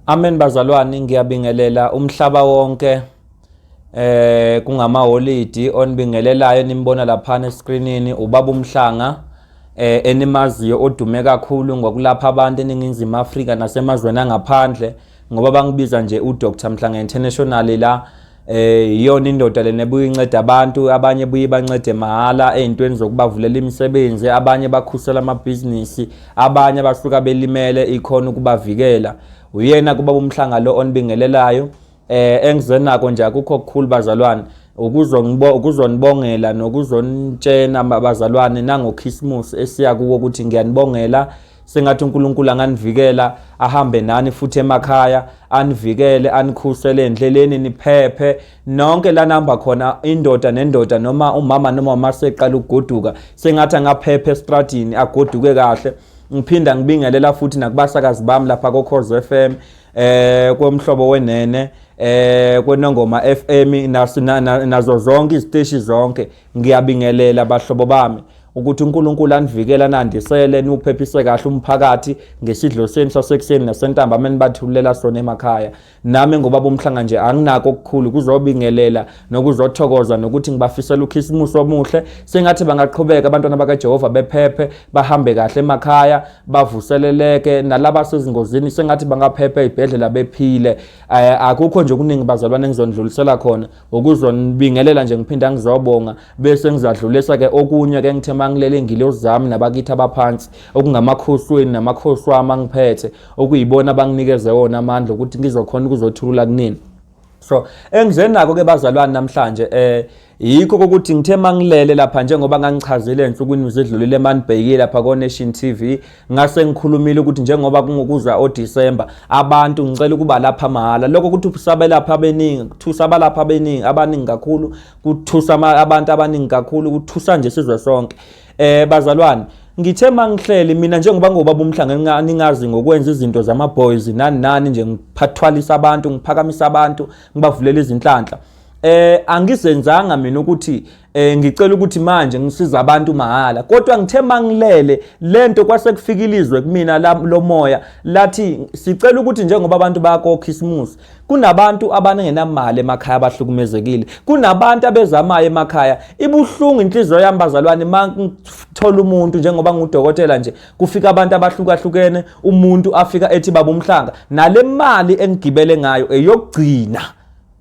Amen bazalwane, ngiyabingelela umhlaba wonke kungamaholidi onibingelelayo nimbona laphana escreenini ubaba uMhlanga enimaziyo odume kakhulu ngokulapha abantu eNingizimu Afrika nasemazweni angaphandle ngoba bangibiza nje uDr Mhlanga International la. Iyona indoda lena ebuye inceda abantu, abanye buye bancede mahhala ey'ntweni zokubavulela imisebenzi, abanye bakhusela amabhizinisi, abanye abasuka belimele ikhona ukubavikela. Uyena kubaba uMhlanga lo onibingelelayo. Engizenako nje akukho okukhulu bazalwane, ukuzonibongela nokuzonitshena bazalwane nangoKhisimusi esiya kuwo ukuthi ngiyanibongela. Sengathi uNkulunkulu anganivikela, ahambe nani futhi emakhaya, anivikele, anikhusele endleleni, niphephe nonke la nihamba khona, indoda nendoda noma umama noma uma seqala ukugoduka, sengathi angaphepha estradini agoduke kahle. Ngiphinda ngibingelela futhi nakubasakazi bami lapha koKhozi FM, komhlobo wenene, kwenongoma FM, nazo zonke iziteshi zonke. Ngiyabingelela bahlobo bami ukuthi uNkulunkulu anivikele, anandisele, niwuphephise kahle umphakathi ngesidlo senu sasekuseni nasentambama enibathulela sona emakhaya. Nami ngobaba uMhlanga nje anginako okukhulu kuzobingelela nokuzothokoza nokuthi ngibafisela uKhisimusi omuhle. Sengathi bangaqhubeka abantwana bakaJehova bephephe, bahambe kahle emakhaya, bavuseleleke, nalaba sezingozini sengathi bangaphepha ezibhedlela bephile. Akukho nje okuningi bazalwane engizondlulisela khona, ukuzonibingelela nje ngiphinda ngizobonga bese ngizadlulisa ke okunye ke ngithe mangilele ingilozi zami nabakithi abaphansi okungamakhosweni namakhosi wami angiphethe okuyibona abanginikeze wona amandla ukuthi ngizokhona ukuzothulula kunini. So engizenako ke bazalwane namhlanje yikho ukuthi ngithe mangilele lapha njengoba ngangichazile ensukwini zidlulile manibhekile lapha ko Nation TV, ngase ngikhulumile ukuthi njengoba kungukuza oDecember abantu ngicela ukuba lapha mahhala. Lokho ukuthi usabelapha abaningi, kuthusa abalapha abaningi, abaningi kakhulu, kuthusa abantu abaningi kakhulu, kuthusa nje sizwe sonke. Bazalwane, ngithe mangihleli mina njengoba ngobaba uMhlanga ningazi ngokwenza izinto zama boys nani nani nje, ngiphathwalisa abantu, ngiphakamisa abantu, ngibavulela izinhlanhla. Angizenzanga mina ukuthi ngicela ukuthi manje ngisiza abantu mahhala, kodwa ngithe mangilele lento kwase kufika ilizwe kumina lomoya lathi sicela ukuthi njengoba abantu bayakoKhisimusi, kunabantu abanengenamali emakhaya abahlukumezekile, kunabantu abezamayo emakhaya. Ibuhlungu inhliziyo yami bazalwane mangithola umuntu njengoba ngudokotela nje, kufika abantu abahlukahlukene, umuntu afika ethi baba uMhlanga nale mali engigibele ngayo eyokugcina.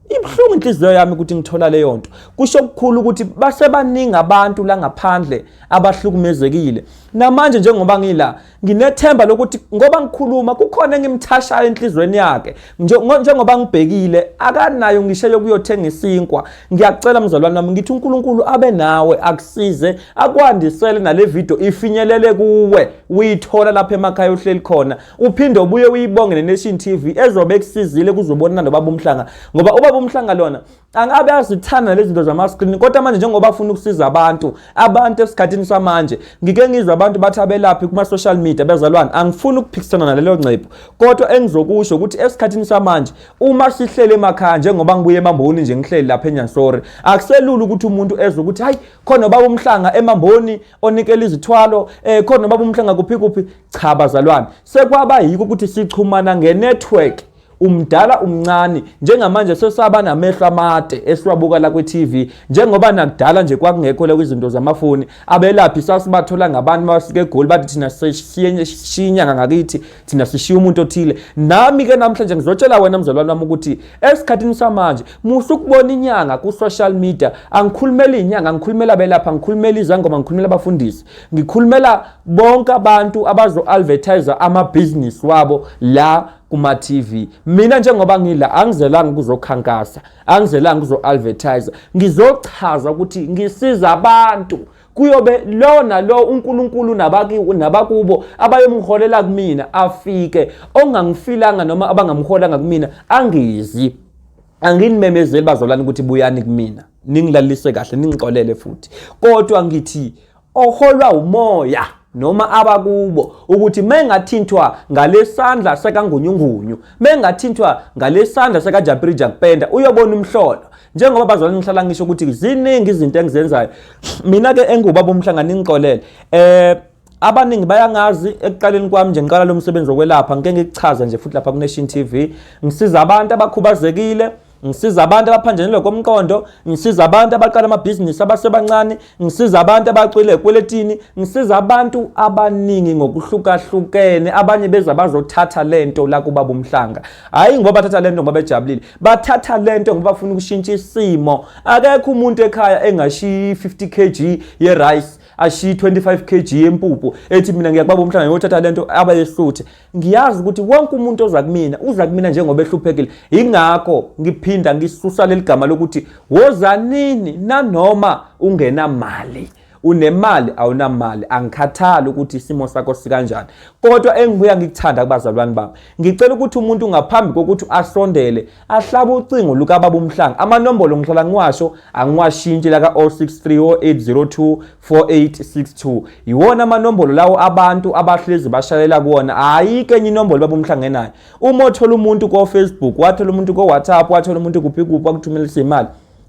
Ibuhlungu inhliziyo yami ukuthi ngithola leyo nto. Kusho okukhulu ukuthi basebaningi abantu la ngaphandle abahlukumezekile. Namanje njengoba ngila nginethemba lokuthi ngoba ngikhuluma kukhona engimthashayo enhlizweni yakhe. Njengoba ngibhekile akanayo ngisho yokuyothenga isinkwa. Ngiyacela mzalwane wami ngithi uNkulunkulu abe nawe, akusize, akwandisele nale video ifinyelele kuwe, uyithola lapha emakhaya uhleli khona. Uphinde ubuye uyibonge neNation TV ezobe ekusizile kuzobonana nobaba uMhlanga, ngoba ubaba uMhlanga lona angabe azithanda lezi zinto zama-screen, kodwa manje njengoba afuna ukusiza abantu, abantu esikhathini samanje ngike ngizwe abantu bathi abelaphi kuma-social media. Bezalwane, angifuni ukuphikisana nalelo ngcephu, kodwa engizokusho ukuthi esikhathini samanje uma sihlele emakhaya njengoba ngibuye eMamboni nje ngihleli lapha eNyansori, akuselula ukuthi umuntu ezwe ukuthi hayi khona ubaba uMhlanga eMamboni onikela izithwalo, khona ubaba uMhlanga kuphi kuphi. Cha bazalwane, sekwaba yiko ukuthi sichumana ngenetwork, umdala umncane. Njengamanje sesaba namehlo amade esiwabuka la kwi-TV, njengoba nakudala nje kwakungekho la kwizinto zamafoni. Abelaphi sasibathola ngabantu basuke eGoli bathi thina sishiya inyanga ngakithi, thina sishiya umuntu othile. Nami ke namhlanje ngizotshela wena mzalwane wami ukuthi esikhathini samanje musa ukubona inyanga ku-social media. Angikhulumeli inyanga, ngikhulumela abelaphi, angikhulumeli izangoma, ngikhulumela abafundisi, ngikhulumela bonke abantu abazo-advertise amabhizinisi wabo la kuma-TV. Mina njengoba ngila angizelanga ukuzokhankasa, angizelanga ukuzo-advertise, ngizochaza ukuthi ngisiza abantu. Kuyobe lo nalo uNkulunkulu nabakubo abayomholela kumina afike, ongangifilanga noma abangamholanga kumina angizi. Anginimemezeli bazalwane ukuthi buyani kumina, ningilalise kahle, ningixolele futhi, kodwa ngithi oholwa umoya noma abakubo ukuthi mengathintwa ngalesandla sekaNgunyungunyu, mengathintwa ngalesandla sekaJapirija kupenda, uyobona umhlolo. Njengoba bazalwane ngihlala ngisho ukuthi ziningi izinto engizenzayo mina ke engubaba uMhlanga, ningixolele. Abaningi bayangazi ekuqaleni kwami nje ngiqala lo msebenzi wokwelapha, ngike ngikuchaza nje futhi lapha ku-Nation TV. Ngisiza abantu abakhubazekile, ngisiza abantu abaphanjanelwe komqondo, ngisiza abantu abaqala amabhizinisi abasebancane, ngisiza abantu abacwile ekweletini, ngisiza abantu abaningi ngokuhlukahlukene. Abanye beza bazothatha lento la kubaba uMhlanga. Hhayi ngoba bathatha lento ngoba bejabulile, bathatha lento ngoba bafuna ukushintsha isimo. Akekho umuntu ekhaya engashiyi 50 kg ye-rice, ashiye 25 kg yempuphu, ethi mina ngiyakubaba uMhlanga ngiyothatha lento abayesuthe. Ngiyazi ukuthi wonke umuntu oza kumina uza kumina njengoba ehluphekile. Ingakho ngiphinda ngisusa leli gama lokuthi wozanini nanoma ungenamali, unemali awunamali, angikhathali ukuthi isimo sakho sikanjani. Kodwa engibuya ngikuthanda kubazalwane bami, ngicela ukuthi umuntu ngaphambi kokuthi asondele ahlabe ucingo lukababa uMhlanga. Amanombolo ngihlala ngiwasho, angiwashintshi, la ka-063 0802 4862 iwona amanombolo lawo abantu abahlezi bashayela kuwona. Ayikho enye inombolo baba uMhlanga enayo. Uma othola umuntu ko-Facebook, wathola umuntu ko-WhatsApp, wathola umuntu kuphi kuphi wakuthumelisa imali,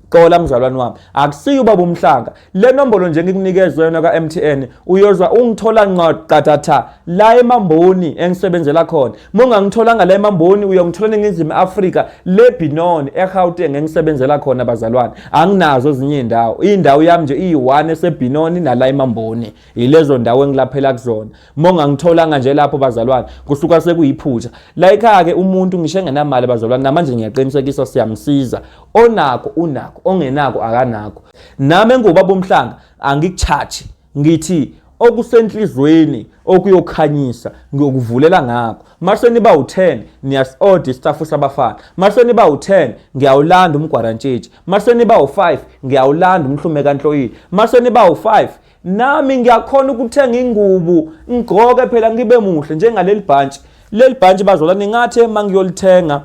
xola mzalwane wami, akusiyo ubaba uMhlanga. Le nombolo nje ngikunikeza yona ka-MTN, uyozwa ungithola nqaqathatha la eMamboni engisebenzela khona. Uma ungangitholanga la eMamboni, uyongithola eNingizimu Afrika, leBenoni, eGauteng engisebenzela khona bazalwane. Anginazo ezinye iy'ndawo, indawo yami nje iyi-one eseBenoni nala eMamboni, yilezo ndawo engilaphela kuzona. Uma ungangitholanga nje lapho bazalwane, kusuka sekuyiphutha. La ekhaya-ke umuntu ngisho engenamali bazalwane, namanje ngiyaqinisekisa siyamsiza. Onakho unakho, ongenakho akanakho. Nami engubaba uMhlanga angikuchaji, ngithi okusenhlizweni okuyokhanyisa ngiyokuvulela ngakho. Mase niba u-10 niyasi-order isitafu sabafana, mase niba u-10 ngiyawulanda umgwarantshitshi, mase niba u-5 ngiyawulanda umhlume kanhloyile, mase niba u-5 nami ngiyakhona ukuthenga ingubo ngigqoke phela ngibe muhle njengaleli bhantshi. Leli bhantshi bazalwane ngathi uma ngiyolithenga,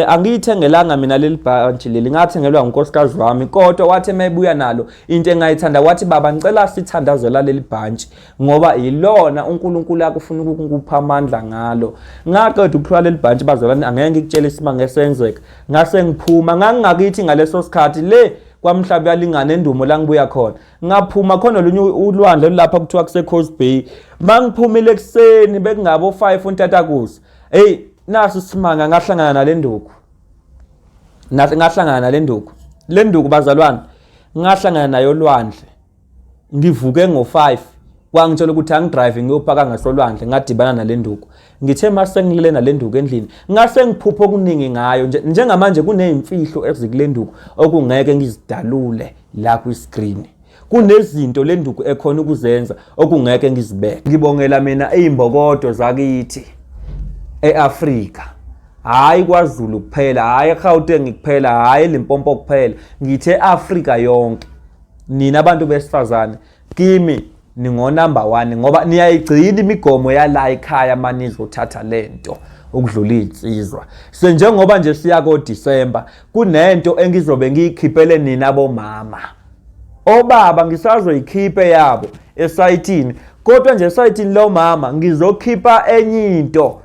angiyithengelanga mina leli bhantshi leli, ngathengelwa unkosikazi wami, kodwa wathi emebuya nalo into engayithanda wathi baba ngicela sithandazela leli bhantshi ngoba yilona uNkulunkulu akufuna ukukupha amandla ngalo. Ngaqeda ukuthola leli bhantshi bazalwane, angeke ngikutshele isimanga esenzeka. Ngase ngiphuma, ngangingakithi ngaleso sikhathi le kwamhlaba uyalingana endumo la ngibuya khona. Ngaphuma khona olunye ulwandle olapha kuthiwa kuse-Coast Bay. Mangiphumile ekuseni bekungabo 5 untatakusa, hey naso isimanga, ngahlangana nale nduku, ngahlangana nale nduku. Le nduku bazalwane ngahlangana nayo olwandle, ngivuke ngo-5, wangitshela ukuthi angidrive ngiyopaka ngasolwandle. Ngadibana nale nduku. Ngithe mase ngilele nale nduku endlini, ngase ngiphupha okuningi ngayo. Njengamanje kuney'mfihlo ezikule nduku okungeke ngizidalule la kwi-screen. Kunezinto le nduku ekhona ukuzenza okungeke ngizibeke. Ngibongela mina iy'mbokodo zakithi e-Afrika, hhayi KwaZulu kuphela, hhayi eGauteng kuphela, hhayi eLimpopo kuphela, ngithe e-Afrika yonke. Nina abantu besifazane kimi ningonumber 1 ngoba niyayigcina imigomo yala ekhaya manizothatha lento ukudlula iy'nsizwa. Senjengoba nje siya koDisemba, kunento engizobe ngiyikhiphele nina bomama. Obaba ngisazoyikhiphe yabo esayithini, kodwa nje esayithini lo mama ngizokhipha enye into.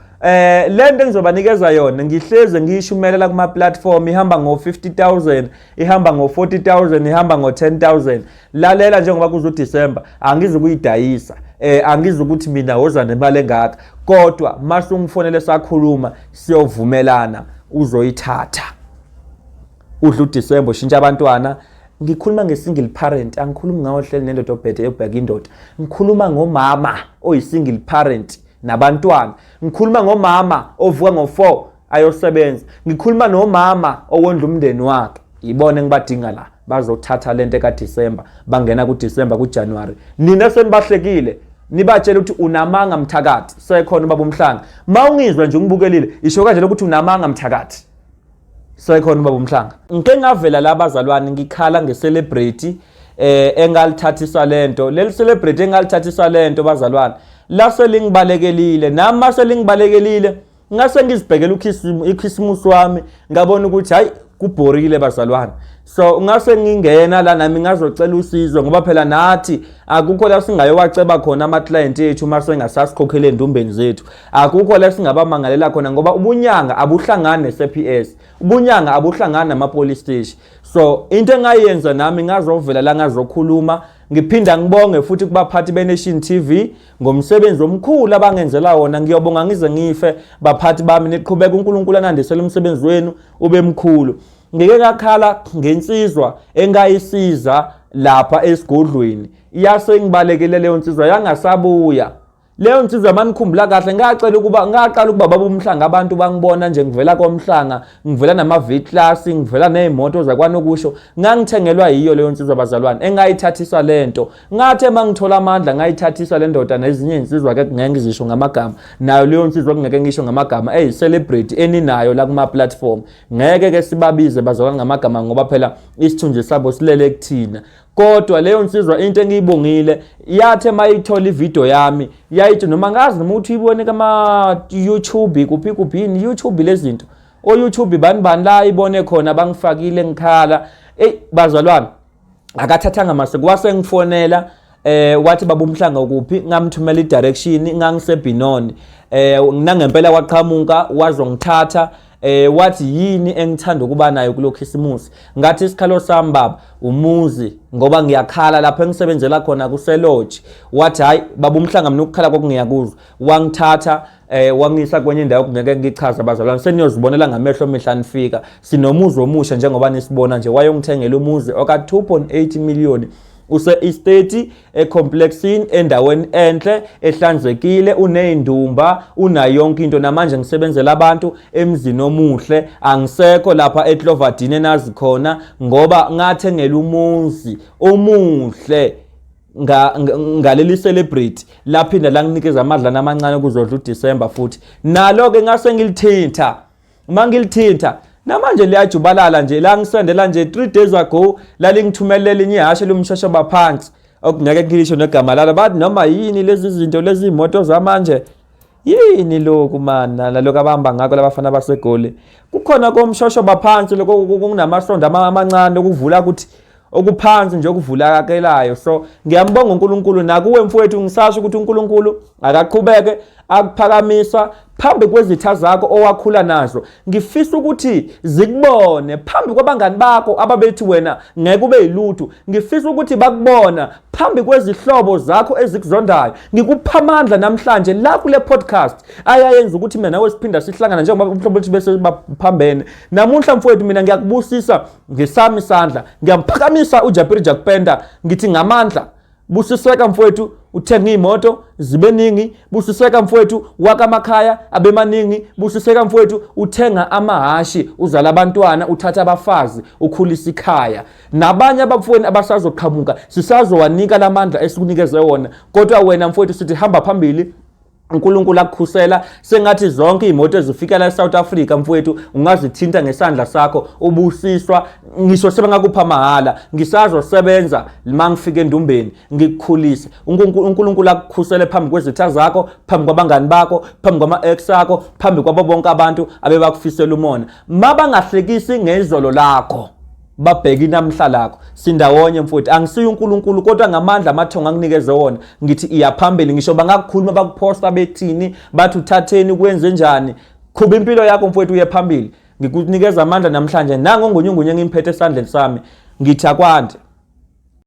Lento engizobanikeza yona ngihleze ngiyishumelela kuma platform, ihamba ngo 50,000, ihamba ngo 40,000, ihamba ngo 10,000. Lalela, njengoba kuza uDecember angizukuyidayisa, angizukuthi mina woza nemali engaka, kodwa mase ungifonele sakhuluma siyovumelana, uzoyithatha udla uDecember ushintsha abantwana. Ngikhuluma nge-single parent, angikhulumi ngawo hleli nendoda obhede ebheka indoda, ngikhuluma ngomama oyi-single parent nabantwana, ngikhuluma ngomama ovuka ngo-4 ayosebenza, ngikhuluma nomama owondla umndeni wakhe. Yibona engibadinga la, bazothatha lento ekaDisemba, bangena kuDisemba kuJanuary nina senibahlekile, nibatshela ukuthi unamanga mthakathi, sekhona ubaba uMhlanga. Mawungizwa nje ungibukelile, isho kanje lokuthi unamanga mthakathi, sekhona ubaba uMhlanga. Ngike ngavela la bazalwane ngikhala ngecelebrity engalithathisa lento, leli celebrity engalithathisa lento bazalwane lase lingibalekelile, nami mase lingibalekelile ngase ngizibhekela ukhisimusi wami, ngabona ukuthi hayi kubhorile bazalwane. So ngase ngingena la nami ngazocela usizo, ngoba phela nathi akukho la singayowaceba khona ama-client ethu uma sengasasikhokhele endumbeni zethu, akukho la singabamangalela khona ngoba ubunyanga abuhlangani ne-CPS, ubunyanga abuhlangani nama-police station. So into engayenza nami ngazovela la ngazokhuluma Ngiphinda ngibonge futhi kubaphathi beNation TV ngomsebenzi omkhulu abangenzela wona. Ngiyobonga ngize ngife baphathi bami, niqhubeka uNkulunkulu anandisele umsebenzi wenu ube mkhulu. Ngike ngakhala ngensizwa engayisiza lapha esigodlweni, yase ngibalekile leyo nsizwa yangasabuya. Leyo nsizwa manikhumbula kahle ngacela ukuba ngaqala ukuba baba umhlanga abantu bangibona nje ngivela komhlanga ngivela nama V class ngivela nezimoto zakwanokusho ngangithengelwa yiyo leyo nsizwa bazalwane engayithathisa lento ngathi mangithola amandla ngayithathisa le ndoda nezinye insizwa ke ngeke ngizisho ngamagama nayo leyo nsizwa kungeke ngisho ngamagama eyi celebrity eninayo la kuma platform ngeke ke sibabize bazalwane ngamagama ngoba phela isithunzi sabo silele kuthina. Kodwa leyo nsizwa into engiyibongile yathe mayithola ivideo yami yayithi noma ngazi noma uthi uyibone kama YouTube kuphi kuphi yini YouTube lezinto o YouTube bani bani la ibone khona bangifakile ngikhala. Ey bazalwane, akathathanga mase kwase ngifonela wathi baba umhlanga kuphi, ngamthumela i-direction ngangiseBinoni. Nangempela waqhamuka wazongithatha. Wathi yini engithanda ukuba nayo kulokhisimusi, ngathi isikhalo sami baba umuzi ngoba ngiyakhala lapho engisebenzela khona kuseloji. Wathi hayi baba umhlanga mina ukukhala kwakungiyakuzwa. Wangithatha wangisa kwenye indawo kungeke ngichaze bazalwane, seniyozibonela ngamehlo mihla nifika. Sinomuzi omusha njengoba nisibona nje, wayongithengela umuzi oka 2.8 million use-estate ecomplexini endaweni enhle ehlanzekile, uney'ndumba unayo yonke into. Namanje ngisebenzela abantu emzini omuhle, angisekho lapha eCloverdene enazi khona ngoba ngathengela umuzi omuhle ngaleli celebrity laphinda langinikeza amadlana amancane kuzodla uDecember futhi nalo ke ngase ngilithinta. Uma ngilithinta namanje liyajubalala nje, la ngisendela nje 3 days ago lalingithumelela elinye ihashe lomshoshoba phansi okungeke ngisho negama lalo, bathi noma yini lezi zinto lezi imoto zamanje yini lokhu mana nalokhu abahamba ngakho labafana baseGoli. Kukhona komshoshoba phansi lokho kunamasondo amancane okuvula ukuthi okuphansi nje okuvulakelayo. So ngiyambonga uNkulunkulu nakuwe mfowethu, ngisasho ukuthi uNkulunkulu akaqhubeke akuphakamisa phambi kwezitha zakho owakhula nazo. Ngifisa ukuthi zikubone phambi kwabangani bakho ababethi wena ngeke ube yilutho. Ngifisa ukuthi bakubona phambi kwezihlobo zakho ezikuzondayo. Ngikupha amandla namhlanje la kule podcast ayayenza ukuthi mina nawe siphinda sihlangana njengoba umhlobo wethu bese baphambene. Namuhla mfowethu mina ngiyakubusisa ngesami isandla, ngiyamphakamisa uJapiri Jakupenda, ngithi ngamandla busiseka mfowethu, uthenga iy'moto zibe ningi, busiseka mfowethu, waka amakhaya abe maningi, busiseka mfowethu, uthenga amahhashi, uzala abantwana, uthatha abafazi, ukhulisa ikhaya. Nabanye abafowenu abasazoqhamuka sisazowanika lamandla esikunikeze wona, kodwa wena mfowethu sithi hamba phambili, uNkulunkulu akukhusela. Sengathi zonke iy'moto ezifika la eSouth Africa mfowethu ungazithinta ngesandla sakho, ubusiswa ngisho sebengakupha mahhala. Ngisazosebenza uma ngifika endumbeni ngikukhulise. uNkulunkulu akukhusele phambi kwezitha zakho, phambi kwabangani bakho, phambi kwama-ex akho, phambi kwabo bonke abantu abebakufisela umona. Mabangahlekisi ngezolo lakho, babheke inamhla lakho. Sindawonye mfowethu, angisiyo uNkulunkulu kodwa ngamandla amathongo anginikeze wona ngithi iya phambili. Ngisho bangakukhuluma bakuphosta bethini bathi uthatheni kwenze njani, qhuba impilo yakho mfowethu uye phambili. Ngikunikeza amandla namhlanje nango ngunyungunye engimphethe esandleni sami, ngithi akwande.